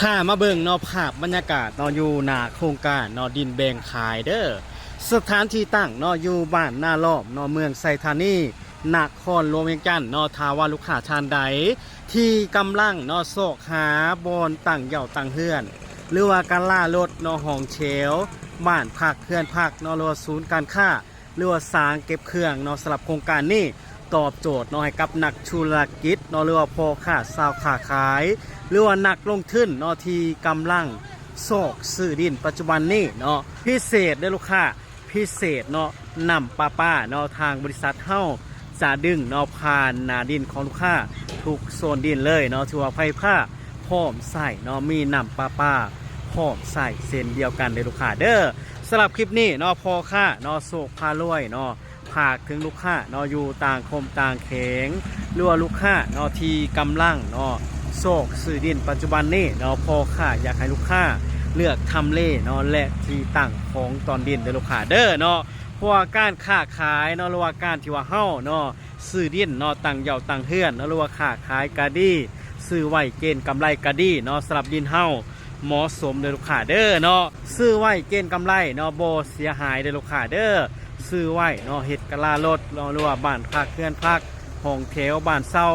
ພາມາເບິ່ງເນາະ ພາບບັນຍາກາດເນາະ ຢູ່ໜ້າໂຄງການເນາະ ດິນແບ່ງຂາຍເດີ້. ສະຖານທີ່ຕັ້ງເນາະ ຢູ່ບ້ານນາລ້ອມເນາະ ເມືອງໄຊທານີ ນະຄອນຫຼວງວຽງຈັນເນາະ. ຖ້າວ່າລູກຄ້າທ່ານໃດທີ່ກຳລັງເນາະ ຊອກຫາບ່ອນຕັ້ງເຍົາຕັ້ງເຮືອນ ຫຼືວ່າກະລາລົດເນາະ ຫ້ອງແຖວ ບ້ານພັກ ເຮືອນພັກເນາະ ຫຼືວ່າສູນການຄ້າ ຫຼືວ່າສາງເກັບເຄື່ອງເນາະ, ສຳລັບໂຄງການນີ້ຕອບໂຈດເນາະ ໃຫ້ກັບນັກທຸລະກິດເນາະ ຫຼືວ່າພໍ່ຄ້າຊາວຄ້າຂາຍ ຫຼືວ່ານັກລົງທຶນເນາະ ທີ່ກຳລັງຊອກຊື້ດິນປັດຈຸບັນນີ້ເນາະ. ພິເສດເດີ້ລູກຄ້າ ພິເສດເນາະ ນ້ຳປະປາເນາະ ທາງບໍລິສັດເຮົາຈະດຶງເນາະ ຜ່ານໜ້າດິນຂອງລູກຄ້າທຸກໂຊນດິນເລີຍເນາະ. ຖືວ່າໄຟຟ້າ ພ້ອມໃຊ້ເນາະ ມີນ້ຳປະປາພ້ອມໃຊ້ເຊັ່ນດຽວກັນເດີ້ລູກຄ້າເດີ້. ສຳລັບຄລິບນີ້ເນາະ ພໍ່ຄ້າເນາະ ໂຊກພາລວຍເນາະ ຝາກເຖິງລູກຄ້າເນາະ ຢູ່ຕ່າງຂົມຕ່າງແຂວງ ຫຼືວ່າລູກຄ້າເນາະ ທີ່ກຳລັງເນາະ ຊອກຊື້ດິນປັດຈຸບັນນີ້ເນາະ. ພໍ່ຄ້າຢາກໃຫ້ລູກຄ້າເລືອກທຳເລເນາະ ແລະ ທີ່ຕັ້ງຂອງຕອນດິນເດີ້ລູກຄ້າເດີ້ເນາະ. ເພາະວ່າການຄ້າຂາຍເນາະ ຫຼືວ່າການທີ່ວ່າເຮົາເນາະ ຊື້ດິນເນາະ ຕັ້ງເຍົາຕັ້ງເຮືອນເນາະ ຫຼືວ່າຄ້າຂາຍກະດີ ຊື້ໄວ້ເກນກຳໄລກະດີເນາະ. ສຳລັບດິນເຮົາເໝາະສົມເດີ້ລູກຄ້າເດີ້ເນາະ ຊື້ໄວ້ເກນກຳໄລເນາະ ບໍ່ເສຍຫາຍເດີ້ລູກຄ້າເດີ້. ຊື້ໄວ້ເນາະ ເຮັດກະລາລົດເນາະ ຫຼືວ່າບ້ານພັກເຮືອນພັກ ຫ້ອງແຖວ ບ້ານເຊົ່າ